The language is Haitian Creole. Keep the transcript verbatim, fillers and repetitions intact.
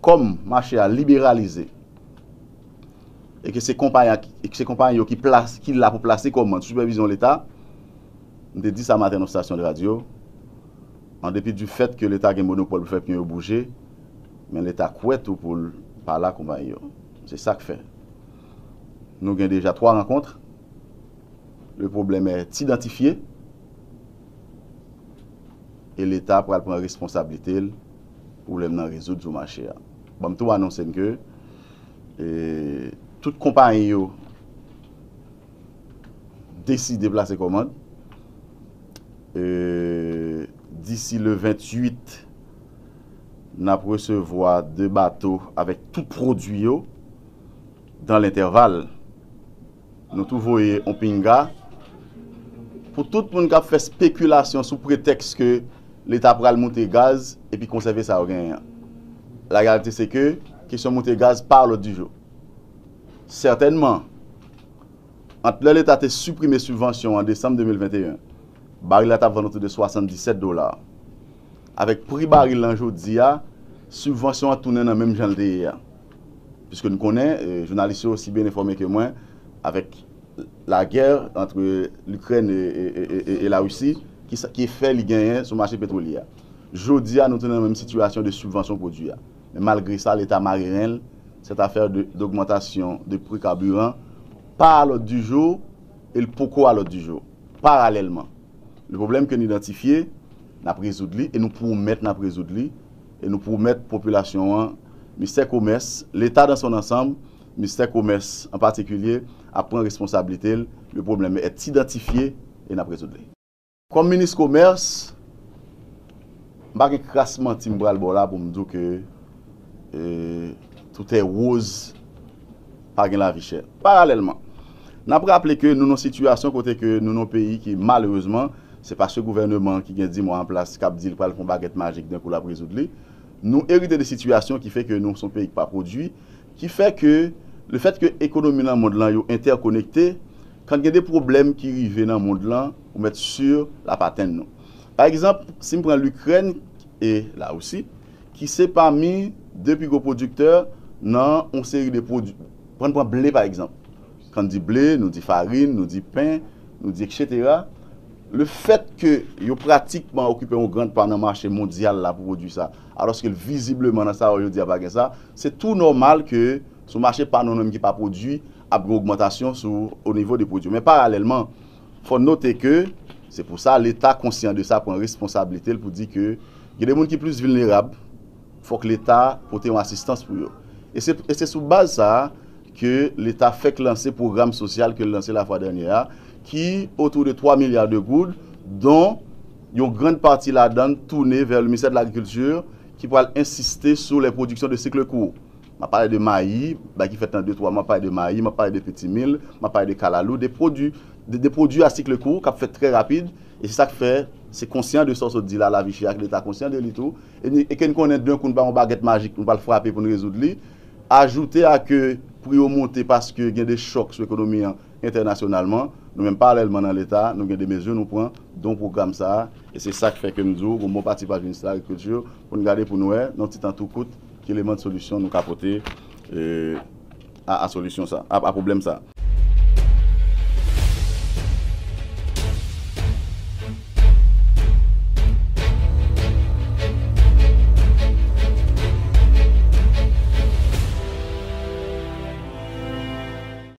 Kòm mache a liberalize e ke se konpayi a, e ke se konpayi yo ki plas, ki la pou plase kòmand sou sipèvizyon Leta, m te di sa maten nan yon stasyon de radyo, an depi du fèt ke Leta gen monopòl pou fè pyon yo bouje, men Leta kwè tou pou l pa la konpayi yo. Se sa k fè nou gen deja twa rankont. Le problème est identifié. E Leta pral pran responsablite l pou pwoblèm nan rezoud sou mache a. Ban m tou anonse n ke e, tout konpayi yo deside plase kòmand. E, d'ici le vingt-huit, n ap resevwa de bato avèk tout pwodui yo. Dan lentèval, nou tou voye yon pinga pou tout moun k ap fè spekilasyon sou pretèks ke Leta pral moute gaz epi konsève sa yo genyen an. La réalité, c'est que kesyon moute gaz pa à l'ordre du jour. Sètènman, ant lè Leta te siprime sibvansyon an desanm de mil venteyen, baril la t ap vann otou de swasanndisèt dola. Avèk pri baril lan jodi a, sibvansyon an tounen nan menm jan l te ye a. Piske n konnen, e, jounalis yo osi byen enfòme ke mwen, avèk lagè ant Likrèn e, e, e, e, e Larisi, ki sa, ki efè li genyen sou mache petwolye a. Jodi a, nou tounen nan menm sitiyasyon de sibvansyon pwodui a. Men malgre sa, Leta mare ren l, cette affaire de, d'augmentation de prix carburant pa à l'ordre du jour, e l poko à l'ordre du jour. Paralèlman, le problème ke n idantifye, n ap rezoud li, e nou pwomèt n ap rezoud li, e nou pwomèt popilasyon an, ministè komès, Leta dans son ensemble, ministè komès an patikilye, ap pran responsablite l, le problème est identifié, e n ap rezoud li. Kòm minis komès, m pa gen kras manti m pral ba w la pou m di w ke, e, tout est rose, pa gen lavi chè. Paralèlman, n ap raple ke nou nan yon sitiyasyon kote ke nou nan yon peyi ki, malerezman, se paske gouvèneman ki gen di mwa an plas k ap di l pral fè yon bagèt majik, denkou l ap rezoud li. Nou erite de sitiyasyon ki fè ke nou se yon peyi ki pa pwodui, ki fè ke, le fèt ke ekonomi nan mond lan yo entèkonekte, kan gen de pwoblèm ki rive nan mond lan, ou mèt si l ap atenn nou. Pa egzanp, si m pran Likrèn e Larisi, ki se pami de pi gwo pwodiktè nan yon seri de pwodui. Pran, pran ble, pa egzanp. Kan n di ble, nou di farin, nou di pen, nou di etsetera. Le fèt ke yo pratikman okipe yon grann pa nan mache mondyal la pou pwodui sa, alòske vizibleman nan sa yo jodi a pa gen sa, se tou nòmal ke sou mache pa nou menm ki pa pwodui, ap gen ogmantasyon sou, o nivo de pwodui. Men paralèlman, fò n note ke se pou sa Leta konsyan de sa, pran responsablite l pou di ke gen de moun ki plis vilnerab, fòk Leta pote yon asistans pou yo. E se, e se sou baz sa a ke Leta fèk lanse pwogram sosyal ke l lanse lafwa dènyè a, ki otou de twa milya de goud, don yon grann pati ladan l tounen vè le ministè de lagrikilti, ki pral ensiste sou les productions de cycle court. M ap pale de mayi, bagay ki fèt nan de twa mwa, m ap pale de mayi, m ap pale de pitimil, m ap pale de kalalou, de pwodui, de, de pwodui a cycle court k ap fèt trè rapid, e se sa k fè, se konsyan de sa w sot di la, lavi chè a, ke Leta konsyan de li tou, e, e ke n konnen denkou n pa yon bagèt majik, nou pral frape pou n rezoud li. Ajoute a ke pri yo monte paske gen de chòk sou ekonomi an entènasyonalman, nou menm paralèlman nan Leta, nou gen de mezi nou pran, don pwogram sa a, e se sa k fè ke m di w, gon bon pati paj minis lagrikilti, pou n gade pou n wè, nan yon ti tan tou kout, ki eleman de solisyon nou ka pote, e, a, a solisyon sa, a, a pwoblèm sa.